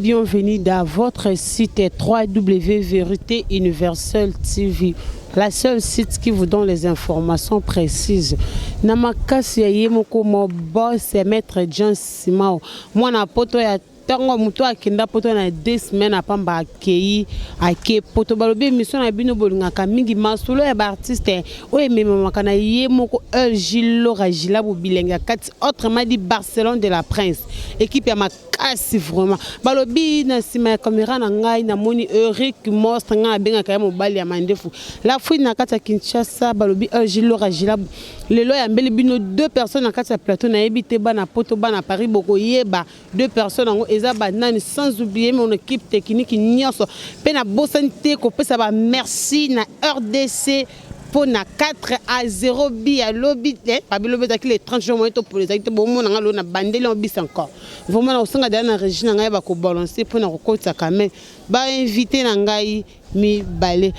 Bienvenue dans votre site 3W Vérité Universelle TV. La seule site qui vous donne les informations précises. Na makasi ya ye moko mo boss maître John Simao. Mwana poto ya ntango moto akenda poto na 2 semaines apamba akei ake poto. Balobi émission na bino bolingaka mingi, masolo ya baartiste oyo ememamaka na ye moko LG Lora Gilabo Bilenge ya kati, autrement dit Barcelone de la Prince, équipe ya makasi vraiment. Balobi na nsima ya caméra na ngai namoni Eric Monstre, ngai nabengaka ye mobali ya mandefu la fuite na kati ya Kinshasa. Balobi LG Lora Gilabo lelo yambeli bino deux personnes na kati ya plateau. Nayebi te, bana poto, bana Paris, bokoyeba deux personnes yango eza banani. Sans oublier mon équipe technique nyonso, mpe nabosani te kopesa bamerci na RDC mpo na 4-0 bi ya lobi te. Babi lobi ezalaki le 30 juin, moye topola ezalaki te. Bomona nga lelo na bandeli yango bis encore. Vraiment na kosenga deya na régie na ngai bakobalance mpo na kokotisa quand même bainvité na ngai mibale.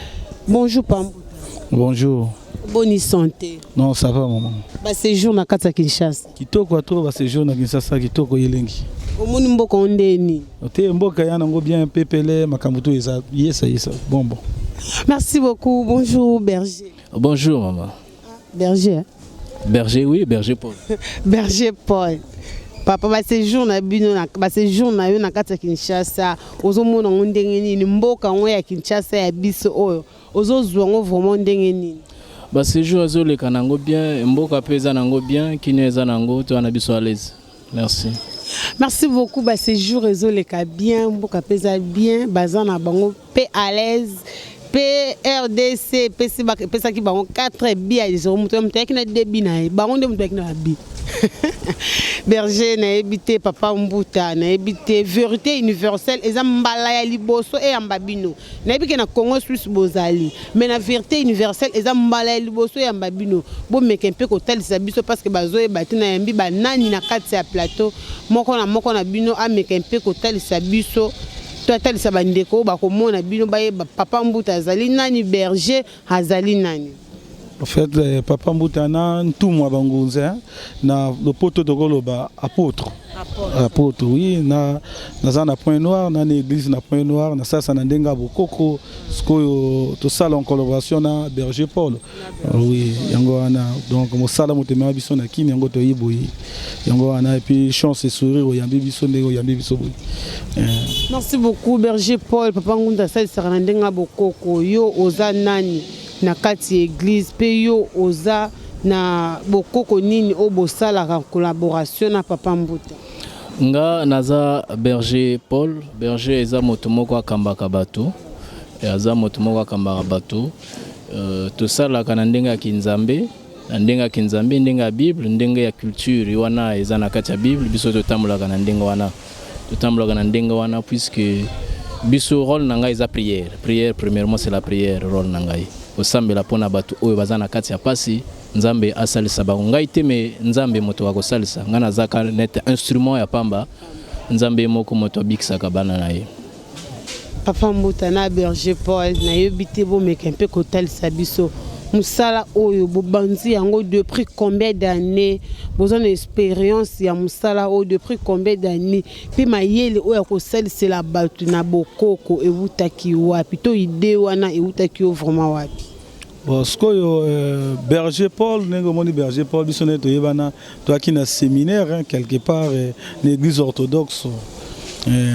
Bonjour Pambu. Bonjour. Boni santé? Non, ça va, maman. Baséjour na kati ya Kinshasa? Kitoko trop, baséjour na Kinshasa kitoko, elengi. Omoni mboka o ndeni? Te, mboka ya nango bien, pepele, makambo to eza yesa yesa bon bon. Merci beaucoup. Bonjour Berger. Bonjour maman. Berger, hein? Berger, oui, Berger Paul. Berger Paul. Papa, baséjour na bino, na baséjour na yo na kati ya Kinshasa, ozomona yango ndenge nini? Mboka yango ya Kinshasa ya biso oyo, ozozwa yango vraiment ndenge nini? Baséjour ezoleka nango bien, mboka mpe eza nango bien, kino eza nango, toza na biso à l'aise. Merci. Merci beaucoup. Baséjour ezoleka bien, mboka mpe eza bien, baza na bango mpe à l'aise. Mpe RDC epesaki bango 4 bi ya 0. Moto ayaki na 2 bi na ye, bango nde moto ayaki na babi. Berger, nayebi te, papa Mbuta, nayebi te, Vérité Universelle eza mbala ya liboso eyamba bino. Nayebi ke na Congo Suisse bozali, mais na Vérité Universelle eza mbala ya liboso eyamba bino. Bomeke mpe kotalisa biso parce que bazoyeba te nayambi banani na kati ya plateau. Moko na moko na bino ameka mpe kotalisa biso to atalisa bandeko oyo bakomona bino, bayeba papa Mbuta azali nani, Berger azali nani. En fait, papa Mbuta na ntumwa bangunza na lopoto tokoloba apôtre. Apôtre, oui, na naza na Point Noir, na église na Point Noir, na sasa na ndenge ya bokoko. Sikoyo tosala en collaboration na Berger Paul. Oui, yango wana. Donc mosala moto emema biso na kini yango toyi boye. Yango wana et puis chance et sourire oyambi biso ndenge oyambi biso boye. Merci beaucoup Berger Paul. Papa Ngunda asalisaka na ndenge ya bokoko. Yo oza nani na kati ya église, mpe yo oza na bokoko nini oyo bosalaka collaboration na papa Mbuta? Nga naza Berger Paul. Berger eza moto moko akambaka bato, aza moto moko akambaka bato. Tosalaka na ndenge ya kinzambe, na ndenge ya kinzambe, ndenge ya Bible, ndenge ya culture wana eza na kati ya Bible. Biso totambolaka na ndenge wana, totambolaka na ndenge wana, puisque biso rôle na ngai eza prière. Prière, premièrement c'est la prière. Rôle na ngai kosambela mpona bato oyo baza na kati ya pasi, Nzambe asalisa bango. Ngai te, me Nzambe moto akosalisa ngai. Nazaka neti instrument ya pamba. Nzambe moko moto abikisaka bana na ye. Papa Mbuta na Berger Paul, nayebi te, bomeka mpe kotalisa biso mosala oyo bobandi yango depuis combien d'années, boza na expérience ya mosala oyo depuis combien d'années, mpe mayele oyo ya kosalisela bato na bokoko ewutaki wapi, to idée wana ewutaki yo vraiment wapi? Bon, sikoyo Berger Paul, ndenge omoni Berger Paul, biso ndenge toyebana, toyaki na séminaire, hein, quelque part na église orthodoxe.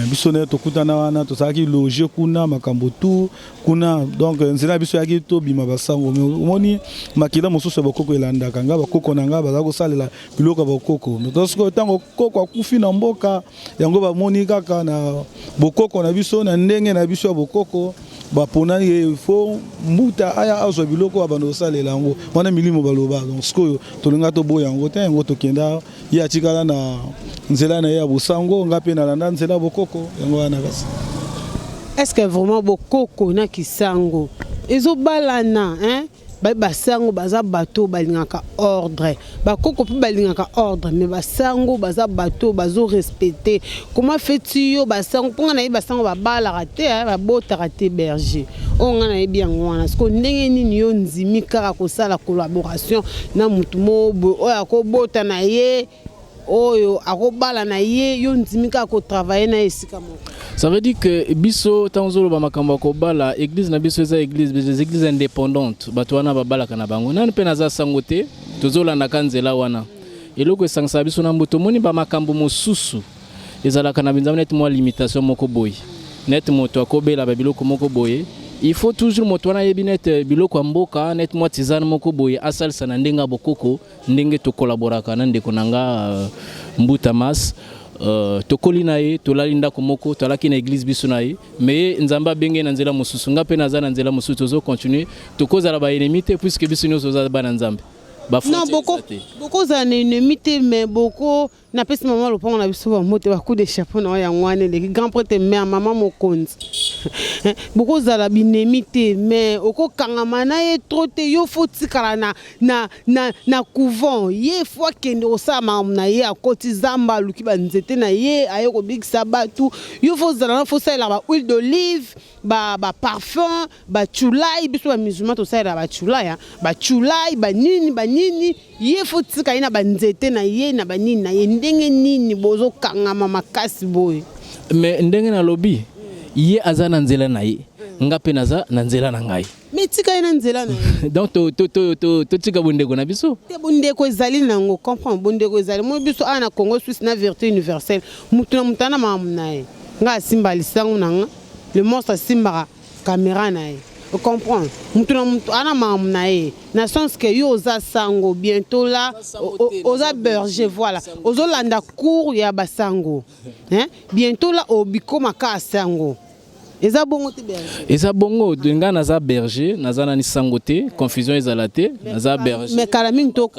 Biso ndenge tokutana wana, tozalaki loge kuna, makambo tu kuna. Donc nzela biso yaki tobima basango, mais omoni makila mosusu ya bokoko elandaka nga. Bakoko na nga baza kosalela biloko ya bokoko. Mais sikoyo ntango koko akufi na mboka yango, bamoni kaka na bokoko na biso, na ndenge na biso ya bokoko, baponani ye fo Mbuta aya azwa biloko oyo abanda kosalela yango wana. Milimo baloba. Donc sikoyo tolinga toboya yango te. Yango tokenda, ye atikala na nzela na ye ya bosango, nga mpe nalanda nzela ya bokoko. Yango wana kasi. Est ce que vraiment bokoko na kisango ezobalana, hein? Basango baza bato balingaka ordre, bakoko mpe balingaka ordre, mais basango baza bato bazorespecte. Comment feti yo basango? Mpo nga nayebi basango babalaka te, babotaka te. Berger, oyo nga nayebi yango wana. Siko ndenge nini yo ndimi kaka kosala collaboration na motu moko boye oyo akobota na ye? Oyo akobala na ye, yo ndimi kaka kotravailler na ye esika moko? Ça veut dire que biso, ntango ozoloba makambo ya kobala, église na biso eza église, des églises indépendantes. Bato wana babalaka na bango nani mpe naza sango te, tozolandaka nzela wana. Eloko esangisaka biso na mbuta, omoni, bamakambo mosusu ezalaka na binzambe, neti mwa limitation moko boye, neti moto akobela babiloko moko boye, il faut toujours moto wana ayebi nete biloko ya mboka, neti mwa tisane moko boye asalisa na ndenge ya bokoko. Ndenge tokolaboraka na ndeko na nga Mbuta Mas, tokoli na ye, tolali ndako moko, tolaki na église biso na ye. Mais Nzambe abenge na nzela mosusu, nga mpe naza na nzela mosusu, tozocontinue, tokozala baennemi te, puisque biso nyonso toza bana Nzambe. Non, bokozala na ennemi te, mais boko napesi mama lopango na biso bambote, bacoup de chapeau na oyo yango wana eleki. Grand prêtre, mare, mama mokonzi, bokozala binemi te, mais okokangama na ye trop te. Yo faut tikala na couvent, ye faut akende kosala makambo na ye, akoti zamba, aluki banzete na ye, aye kobikisa bato. Yo faut ozala na, faut osalela ba huile d'olive, baparfum, bachulai. Biso bamusulman tosalela bachulai, bachulai, banini banini. Ye faut tika ye na banzete na ye, na banini na ye. Ndenge nini bozokangama makasi boye? Mais ndenge nalobi, ye aza na nzela na ye, nga mpe naza na nzela na ngai. Mais tika ye na nzela na ye. Donc totika bondeko na biso. Te, bondeko ezali nango, comprendre, bondeko ezali. Moi, biso awa na Congo Suisse, na Vérité Universelle, mutu na mutu ana makambo na ye. Nga asimba lisango na nga, le monstre asimbaka caméra na ye, comprendre? Mutu na mutu ana makambo na ye, na sens que yo oza sango, bientôt là oza berger, voilà, ozolanda cours ya basango, hein? Bientôt là obikoma kaka sango. Eza bongo te, berger? Eza bongo. Nga naza berger, naza nani sango te, confusion ezala te, naza berger. Mais kala mingi to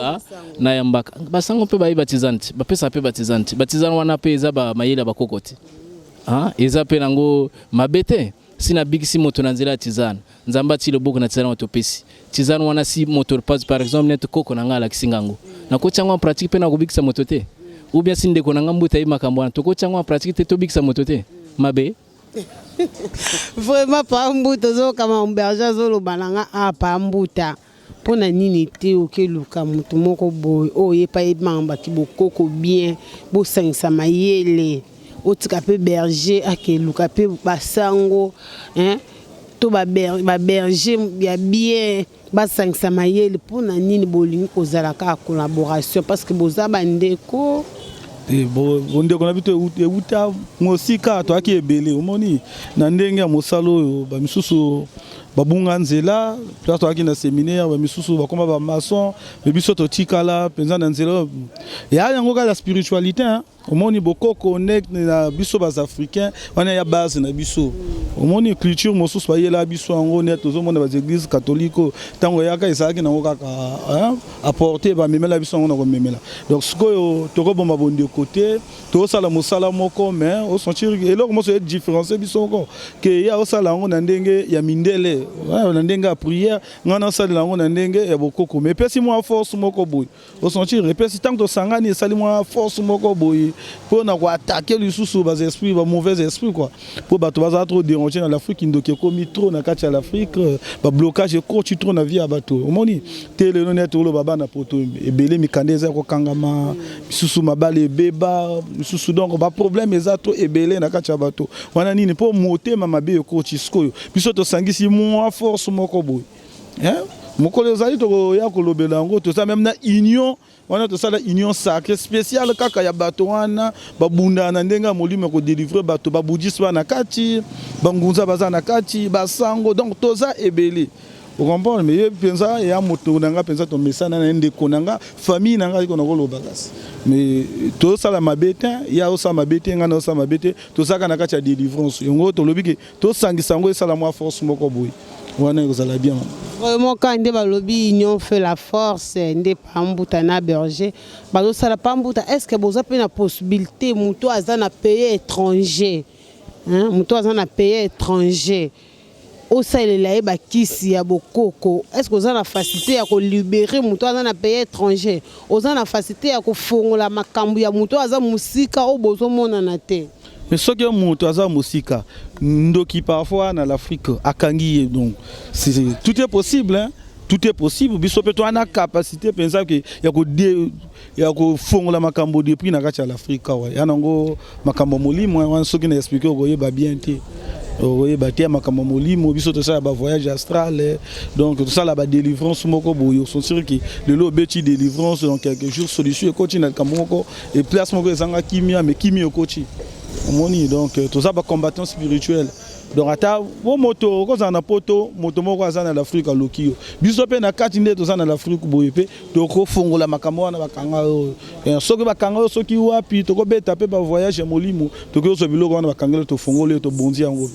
nayambaka basango mpe bayebi batizane te, bapesaka mpe batizane te. Batizane wana mpe eza bamayele ya bakoko te, eza mpe nango mabe te. Si nabikisi moto na nzela ya tizane, Nzambe atii loboko na tizane wana, topesi tizane wana, si moto, par exemple neti koko na ngai alakisi ngango, nakotia yango en pratique mpe nakobikisa moto te? Ou bien si ndeko na ngai mbuta yebi makambo wana, tokotia yango en pratique te, tobikisa moto te? Mabe? Vraiment, pa mbuta, ozokama berger azoloba na nga a pa mbuta, mpo na nini te okeluka motu moko boye oyo ye pa yebi makambo baki bokoko bien, bosangisa mayele, otika mpe berger akeluka mpe basango, hein? To baberger ya bien basangisa mayele. Mpo na nini bolingi kozala kaka collaboration? Parce que boza bandeko. Bondeko na biso euta mosika, toyaki ebele. Omoni, na ndenge ya mosala oyo, bamisusu babunga nzela place toyaki na séminaire, bamisusu bakoma bamaçon, mais biso totikala mpenza na nzela oyo ya yango kaka ya spiritualité, hein. Omoni, bokoko nde na biso baafricain wana ya base na biso. Omoni, culture mosusu bayela biso yango nde tozomona baéglise catholique oyo ntango eyaka, ezalaki nango kaka apporte, bamemela biso yango na komemela. Donc sikoyo tokoboma bondeko te, tozosala mosala moko, mais osentir eloko moso edifférencie biso moko ke ye aosala yango na ndenge ya mindele, na ndenge ya prière, ngai naosalela yango na ndenge ya bokoko. Mais epesi mwa force moko boye, osentir epesi, ntango tosangani, esali mwa force moko boye mpona koattaquer lisusu baesprit, bamauvais esprit quoi, mpo bato bazala trop déranger na l'Afrique. Ndoki ekomi trop na kati ya l'Afrique, bablocage ekoti trop na vie ya bato. Omoni te, lelo neti oloba bana poto ebele, mikanda eza kokangama, misusu mabala ebeba, misusu, donc baproblème eza trop ebele na kati ya bato wana. Nini? Mpo motema mabe ekoti. Sikoyo biso tosangisi mwa force moko boye, mokolo ezali tokoya kolobela yango. Toza même na union wana, tosala union sacrée spéciale kaka ya bato wana babundana na ndenge ya molimo ya kodélivrer bato. Babudiste baza na kati, bangunza baza na kati, basango, donc toza ebele, ocomprendre? Mais ye mpenza ya moto na nga mpenza, tomesana na ye, ndeko na nga, famille na nga, iko na koloba kasi. Mais tozosala mabe te, ye azosala mabe te, ngai nazosala mabe te, tozalaka na kati ya délivrance. Yango tolobi ke tosangisa yango, esala mwa force moko boye wana, ekozala bien. Vraiment, ka nde balobi union fait la force. Nde pambuta na berger bazosala. Pambuta, est ce que boza mpe na possibilité, moto aza na pays étranger, hein? Moto aza na pays étranger, osalela ye bakisi ya bokoko, est ce que oza na facilité ya kolibérer moto aza na pays étranger? Oza na facilité ya kofongola makambo ya moto aza mosika oyo bozomonana te? Mais soki moto aza mosika, ndoki parfois na l'Afrique akangi ye, donc tout est possible, hein? Tout est possible. Biso mpe toza na capacité mpenza ke ya kofongola makambo depuis na kati ya l'Afrique awa. Ya nango makambo molimo wana, soki na expliquer, okoyeba bien te, okoyeba te ya makambo molimo. Biso tosala bavoyage astral, donc tosala badélivrance moko boye. Osentir ke lelo obeti délivrance, dans quelques jours solution ekoti na likambo moko e place moko ezanga kimia, mais kimia ekoti, omoni. Donc toza bacombattant spirituel. Donc ata bo moto okozala na Poto, moto moko aza na l'Afrique aloki yo. Biso mpe na kati nde toza na l'Afrique boye mpe tokofongola makambo wana bakanga oyo. Soki bakanga oyo, soki wapi, tokobeta mpe bavoyage ya molimo, tokozwa biloko wana bakangeli, tofongoli, tobondi yango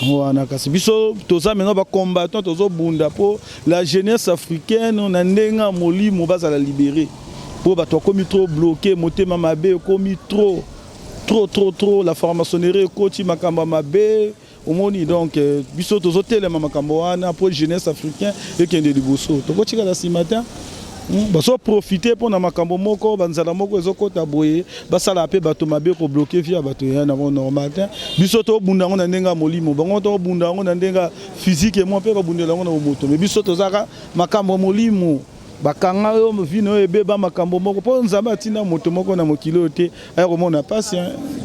mpe wana. Kasi biso toza maintenant bacombattant, tozobunda mpo la jeunesse africaine na ndenge ya molimo bazala libéré, mpo bato bakomi trop bloqué, motema mabe ekomi trop, trop, trop, trop. La franc-maçonnerie ekoti makambo ya mabe, omoni. Donc biso tozotelema makambo wana mpo jeunesse africain ekende liboso. Tokotikala nsima te. Bazoprofiter mpo na makambo moko, banzala moko ezokɔta boye, basala mpe bato mabe, kobloquer vie ya bato ya nango normal te. Biso tobunda yango na ndenge ya molimo, bango tobunda yango na ndenge ya physique, mwa mpe babundela yango na bomoto. Mais biso tozaka makambo ya molimo. Bakanga yo, vie na oyo ebeba, makambo moko, mpo Nzambe atinda moto moko na mokili oyo te aya komona mpasi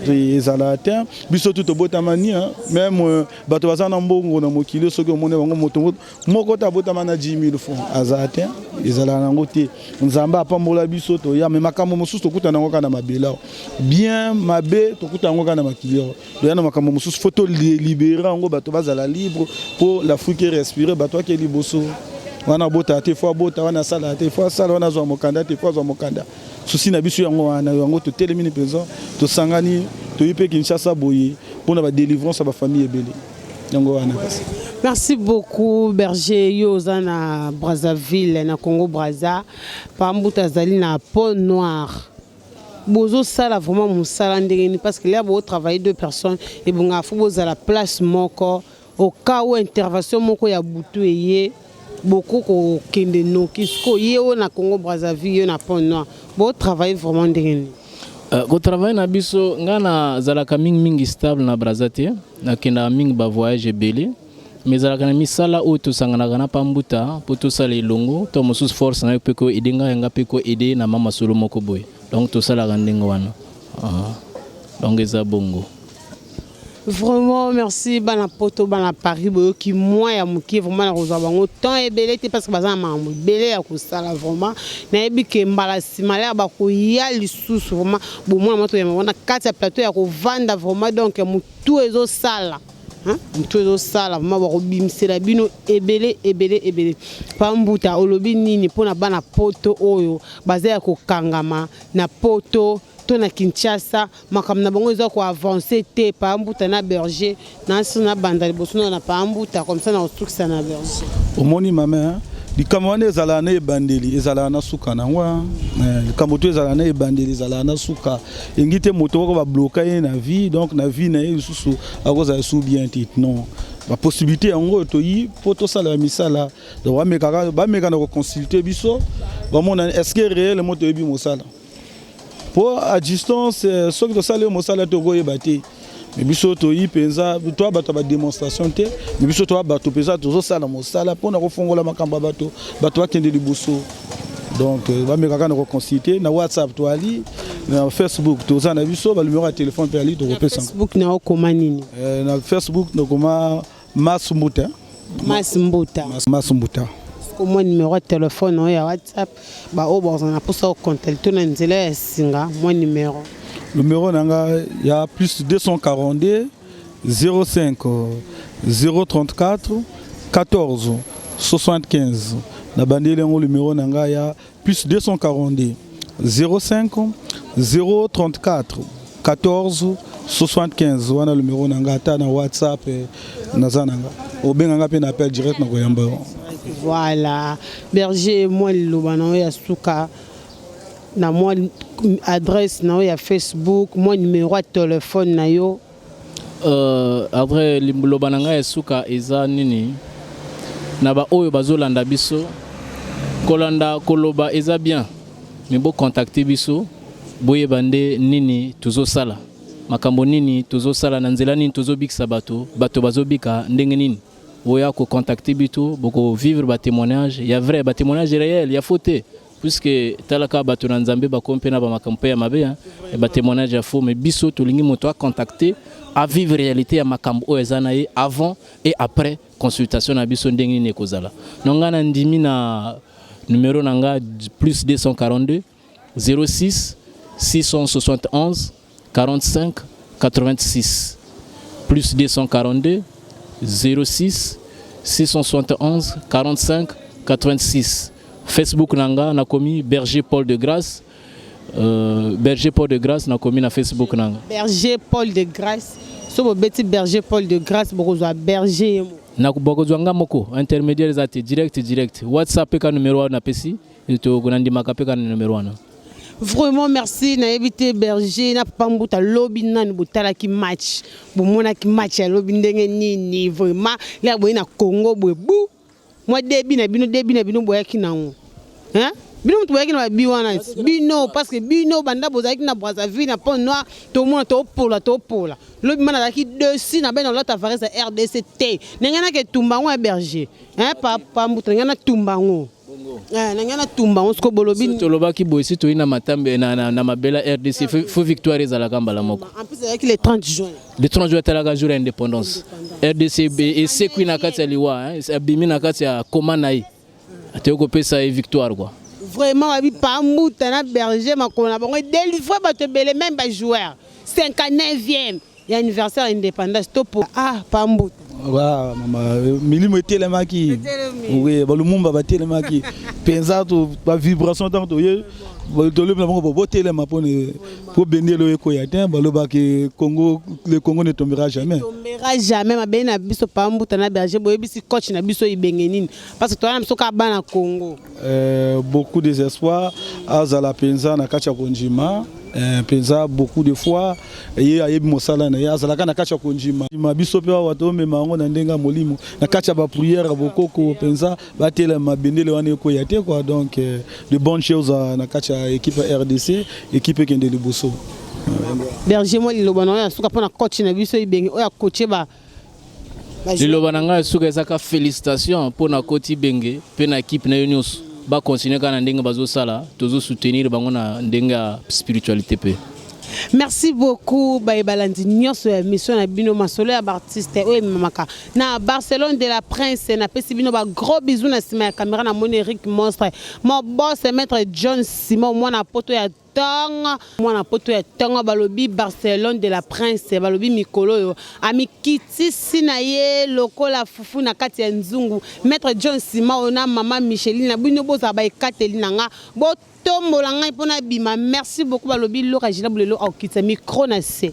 ezala te. Biso tu tobotama ni même bato baza na mbongo na mokili, soki omoni bango, moto moko te abotama na 10 000 francs azala te, ezalaka nango te. Nzambe apambola biso, toya. Mais makambo mosusu tokutana yango kaka na mabele awa, bien mabe tokutana yango kaka na makili awa. Toya na makambo mosusu, faut tolibérer yango, bato bazala libre mpo l'Afrique respire, bato ake liboso. Wana abota te, faut abota. Wana asala te, faut asala. Wana azwa mokanda te, faut azwa mokanda. Souci na biso yango wana. Yango totelemi ni mpenza, tosangani, toyi mpe Kinshasa boye mpona badélivrance ya bafamille ebele. Yango wana kasi. Merci beaucoup, berger. Yo oza na Brazzaville, na Congo Brazza, Pambuta azali na Pointe-Noire. Bozosala vraiment mosala ndenge nini? Parce que là botravailler deux personnes, ebongaka faut bozala place moko au cas où intervention moko ya butu eye, boko kokende noki. Sikoyo ye oyo na Congo Brazzaville, yo na Pointe-Noire, botravailler vraiment ndenge nini? Kotravailler na biso, ngai nazalaka mingimingi stable na Braza te, nakendaka mingi bavoyage ebele. Mais ezalaka na misala oyo tosanganaka na Pambuta mpo tosala elongo, to mosusu force na yo mpe koaider ngai, yanga mpe koaider na mwa masolo moko boye. Donc tosalaka ndenge wana. Donc eza bongo. Vraiment merci. Bana Poto, bana Paris, boyoki mwa ya moke. Vraiment na kozwa bango temps ebele te parce que baza na makambo ebele ya kosala. Vraiment nayebi ke mbala nsima lere bakoya lisusu, vraiment bomona mwa toyamba wana kati ya plateau ya kovanda. Vraiment donc motu ezosala, motu ezosala, vraiment bakobimisela bino ebele, ebele, ebele. Pambuta, olobi nini mpona bana Poto oyo baza ya kokangama na Poto to na Kinshasa, makambo na bango eza koavancer te? Pambuta na berger, nasi na banda liboso na Pambuta, comme ça na kosukisa na berger. Omoni mama, likambo wana ezalaka na ebandeli, ezalaka na suka nango. Likambo to ezalaka na ebandeli, ezalaka na suka. Engi te moto moko babloquer ye na vie, donc na vie na ye lisusu akozala su bien te. Non, bapossibilité yango oyo toyi mpo tosala misala. Donc bamekaka, bameka na koconsulter biso, bamona est ce que réellement toyebi mosala, mpo à distance soki tosali yo mosala te, okoyeba te. Mais biso toyi mpenza, toya bato ya badémonstration te, mais biso toya bato mpenza tozosala mosala mpona kofongola makambo ya bato, bato bakende liboso. Donc bamekaka na koconsulter na WhatsApp, toali na Facebook, toza na biso banuméro ya telefone mpe ali, tokopesa. Facebook na okoma nini? Na Facebook nakoma Mas Mbuta. Mas Mbuta. Mas Mbuta. Mwa numéro ya telefone oyo ya WhatsApp, baoyo bazala na mposa kocontacter na nzela ya singa, mwa numéro. Numéro na nga ya plus 242 05 034 14 75. Na bandeli yango, numéro na nga ya plus 242 05 034 14 75. Wana numéro na nga, ata na WhatsApp naza na nga, obenga nga mpe na appel direct na koyamba yo. Voilà, berger, mwa liloba na oyo ya suka na mwa adresse na oyo ya Facebook, mwa numéro ya telefone na yo. Après liloba na ngai ya suka eza nini? Na baoyo bazolanda biso, kolanda koloba eza bien, mais bocontacter biso, boyeba nde nini tozosala, makambo nini tozosala, na nzela nini tozobikisa bato, bato bazobika ndenge nini. Oya kocontacte biso, bokovivre batémoignage ya vrai, batémoignage réel ya faux te, puisque talaka bato na Nzambe bakomi mpe na bamakambo mpe ya mabe, hein, ya batémoignage ya faux. Mais biso tolingi moto acontacte, avivre réalité ya makambo oyo eza na ye avant et après consultation na biso, ndenge nini ekozala. Donc ngai na ndimi na numéro na nga plus 242 06 671 45 86, plus 242 06 671 45 86. Facebook na nga nakomi Berger Paul de Grâce, Berger Paul de Grâce nakomi na Facebook na nga. Berger Paul de Grâce. So bobeti Berger Paul de Grâce, bokozwa berger ye moko. Na bokozwa nga moko, intermédiaire eza te, direct direct. WhatsApp mpe ka numéro wana napesi, nandimaka mpe ka numéro wana. Vraiment merci. Nayebi te, berger na papa Mbuta, lobi nani botalaki match? Bomonaki match ya lobi ndenge nini? Vraiment leka boye na Congo boye bu mwa debi na bino, debi na bino boyaki nango, hein? Bino moto boyaki na babi wana bino, parce que bino banda bozalaki na Brazzaville na Pont Noir, tomona topola topola. Lobi ma nazalaki dessus na bene olata vareuse ya RDC te, ndenge nake etumba yango ya berger, hein? Papa Mbuta, ndenge natumba yango, ndenge natumba yango siko bolobi. Tolobaki boye, si toyi na matambe na mabela RDC, faut victoire ezalaka mbala moko. En plus ezalaki le 30 juin. Le 30 juin etalaka jour ya indépendance. RDC esekwi na kati ya liwa, abimi na kati ya koma na ye, atoki kopesa ye victoire quoi. Vraiment babi Pambuta na berger, makolo na bango edélivre bato ebele, même bajoueur. 59e ya anniversaire ya indépendance to po ah Pambuta. Wa mama, milimo etelemaki, oui, balumumba batelemaki mpenza, to bavibration ntango toye tolobi na bango botelema mpona po bendele oyo ekoya te. Balobaki Congo, le Congo ne tombera jamais. Tombera jamais. Mabele na biso. Pambuta na berger, boyebisi coach na biso Ibenge nini? Parce que toza na biso kaka bana Congo. Beaucoup désespoir azala mpenza na kati ya kondima mpenza. Beaucoup de fois ye ayebi mosala na ye, azalaka na kati ya kondima. Biso mpe awa tomema yango na ndenge ya molimo, na kati ya baprière ya bokoko mpenza, batelema, bendele wana ekoya te quoi. Donc de bonnes choses na kati ya équipe ya RDC, équipe ekende liboso. Berger, mwa liloba na oyo ya suka mpona coach na biso Ibenge oyo akoche ba. Liloba na ngai suka ezaka félicitation mpona coach Ibenge mpe na équipe na ye nyonso. Bakontinue kaka na ndenge bazosala, tozosoutenir bango na ndenge ya spiritualité mpe. Merci beaucoup bayebalandi nyonso ya mission na bino Masolo ya baartiste oyo ememaka na Barcelone de la Prince. Napesi bino bagros bisous. Na nsima ya caméra namoni Eric Monstre, mon boss, maître John Simon, mwana poto ya ntongo, mwana poto ya ntongo. Balobi Barcelone de la Prince, balobi mikolo oyo amikitisi na ye lokola fufu na kati ya nzungu. Maître John Sima oyo na mama Micheline na bino, bozala baekateli na nga, botombola ngai mpona bima. Merci beaucoup. Balobi Loka Gina Bulelo akokitisa micro na se.